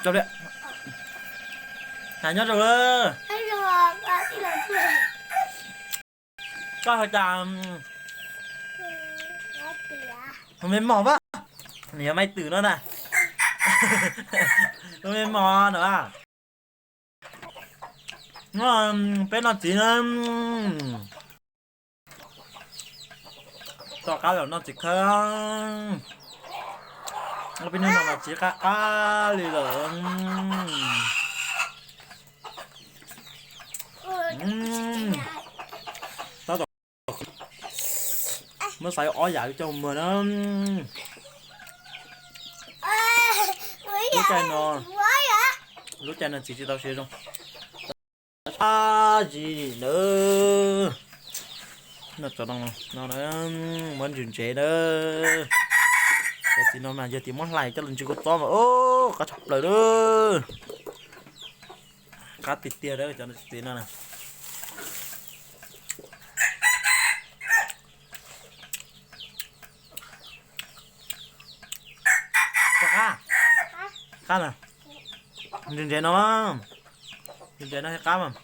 Rau li. Hais nyob zoo lawm. Koj hais cas? Hu me mos pab. Nws yog Maiv Twm no na. Hu me mos na. Peb noj txiv na. Toj qab los noj txiv khawb. Peb hnub no mas txiv qab qab li lawm. Tab tom muab xaiv ob yam coj mus muag na. Lub caij no, lub caij no txiv tsis tau siav zoo. Ab zis na. No, no, muab ntsws ntsev na. Cov txiv no mas yog tias muab hlais coj los ntsws kua txob mas qab tshaj plaws na. Qab tiag tiag cov txiv no na. Qab, qab na. Ntsws ntsev no, ntsws ntsev no thiaj qab mas.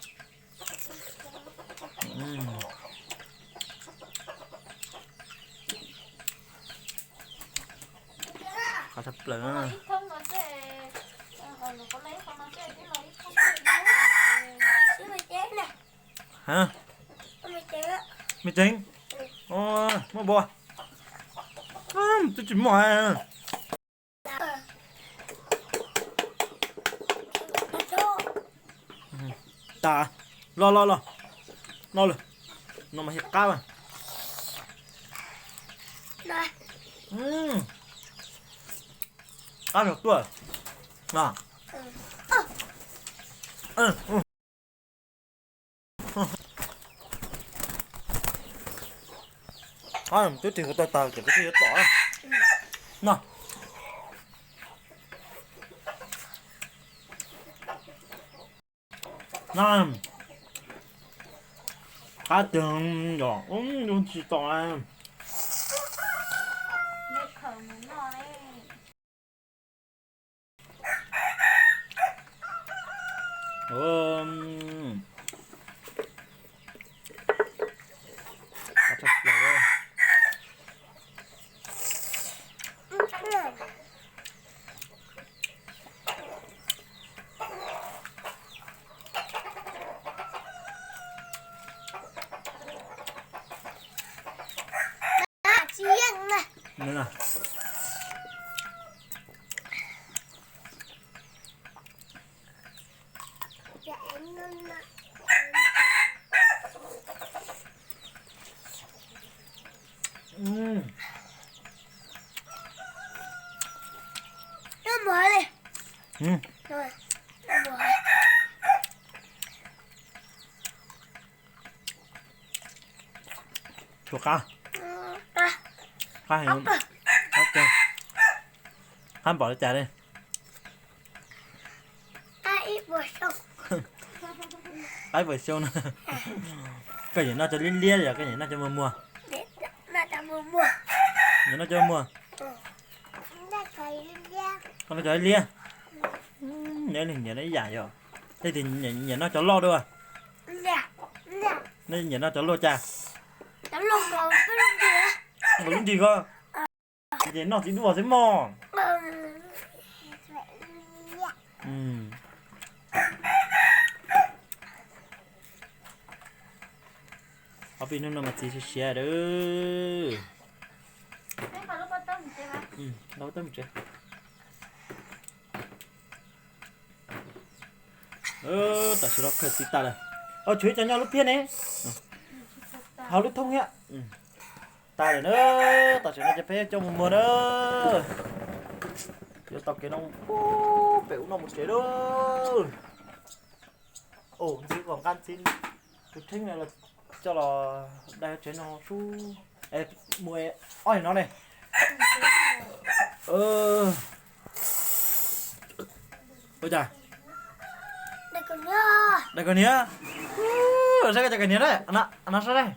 Qab tshaj plaws. Me tseeb, muaj npua. Twb tsis muaj. Tas, los los los, no lawm. No mas thiaj qab mas. Qab zog tuaj. Twb ris kuv tawg tag ces kuv twb yuav tom no. Qab tiag, yog ub tsis tom. Tshuav qab, qab heev, qab npaum li cas li? Qab ib puas xyoo na. Koj nyiam noj cov liab liab los koj nyiam noj cov muag muag? Nyiam noj cov muag. Koj noj cov liab liab. Neb nyiam noj ib yam yom. Tej tis nyiam noj cov loj dua. Neb nyiam noj cov luaj cas? Nkaus lub nrig ko. Ces noj txiv duaj xwb mog. Ob peb hnub no mas txiv siav siav lawm. Tam sim no khaws txiv tas lawm. Tshuav ib co nyob lub phiab ne, hauv lub thoob thiab. Tas lawm na, tam sim no ces peb coj mus muag na. Yuav taug kev no pem ub no mus tsev lawm. Ntxiv kom nqa ntxiv tus theeb no coj los dai tsev no sub. Mus ob no ne. Ua cas? Dai kawg niam. Saib koj cov kawg niam na, no saib dai.